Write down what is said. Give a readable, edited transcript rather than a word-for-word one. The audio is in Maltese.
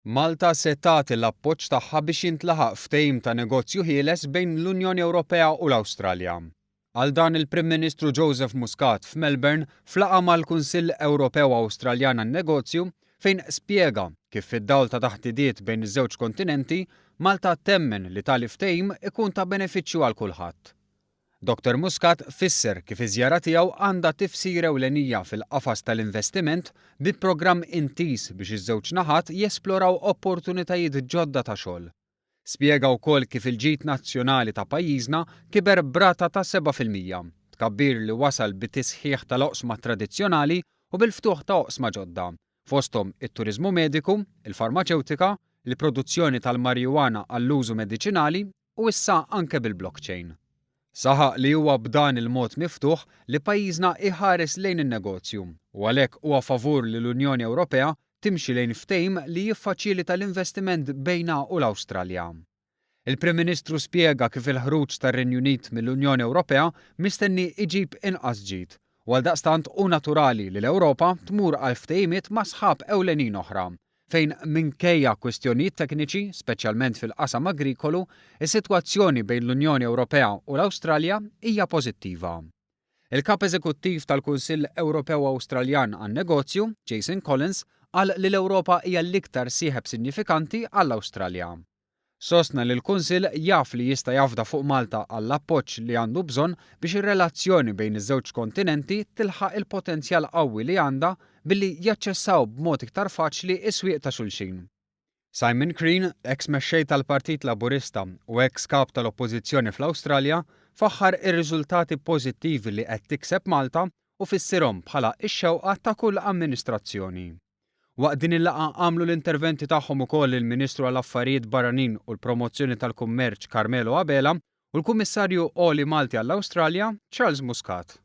Malta se tagħti l-appoġġ tagħha biex jintlaħaq ftehim ta' negozju ħieles bejn l-Unjoni Ewropea u l-Awstralja. Qal dan il-Prim Ministru Joseph Muscat f'Melbourne f'laqgħa mal-Kunsill Ewropew Awstraljan għan-Negozju fejn spjega kif fid-dawl ta' taħdidiet bejn iż-żewġ kontinenti, Malta temmen li tali ftehim ikun ta' benefiċċju għal kulħadd. Dottor Muscat fisser kif iż-żjara tiegħu għandha tifsir ewlenija fil-qafas tal-investiment bi programm intiż biex iż-żewġ naħat jesploraw opportunitajiet ġodda ta' xogħol. Spjega wkoll kif il-ġid nazzjonali ta' pajjiżna kiber b'rata ta' 7%, tkabbir li wasal bi tisħiħ tal-oqsma tradizzjonali u bil-ftuħ ta' oqsma ġodda, fosthom it-turiżmu mediku, il-farmaċewtika, il-produzzjoni tal-marijuana għall-użu mediċinali u issa anke bil-blockchain. Saħaq li huwa b'dan il-mod miftuħ li pajjiżna jħares lejn in-negozju u għalhekk huwa favur li l-Unjoni Ewropea timxi lejn ftehim li jiffaċilita l-investiment bejnha u l-Awstralja. Il-Prim Ministru spjega kif il-ħruġ tar-Renju Unit mill-Unjoni Ewropea mistenni jġib inqas ġid u għaldaqstant hu naturali li l-Ewropa tmur għal ftehimiet ma' sħab ewlenin oħra fejn minkejja kwistjonijiet tekniċi, speċjalment fil-qasam agrikolu, is-sitwazzjoni bejn l-Unjoni Ewropea u l-Awstralja hija pożittiva. Il-Kap Eżekuttiv tal-Kunsill Ewropew Awstraljan għan-Negozju, Jason Collins, qal li l-Ewropa hija l-iktar sieħeb sinjifikanti għall-Awstralja. Sostna li l-Kunsill jaf li jista' jafda fuq Malta għall-appoġġ li għandu bżonn biex ir-relazzjoni bejn iż-żewġ kontinenti tilħaq il-potenzjal qawwi li għandha billi jaċċessaw b'mod iktar faċli s-swieq ta' xulxin. Simon Crean, eks mexxej tal-Partit Laburista u eks Kap tal-Oppożizzjoni fl-Awstralja, faħħar ir-riżultati pożittivi li qed tikseb Malta u fissirhom bħala x-xewqa ta' kull amministrazzjoni. Waqt din il-laqgħa għamlu l-interventi tagħhom ukoll il-Ministru għall-Affarijiet Barranin u l-Promozzjoni tal-Kummerċ Carmelo Abela u l-Kummissarju Għoli Malti għall-Awstralja, Charles Muscat.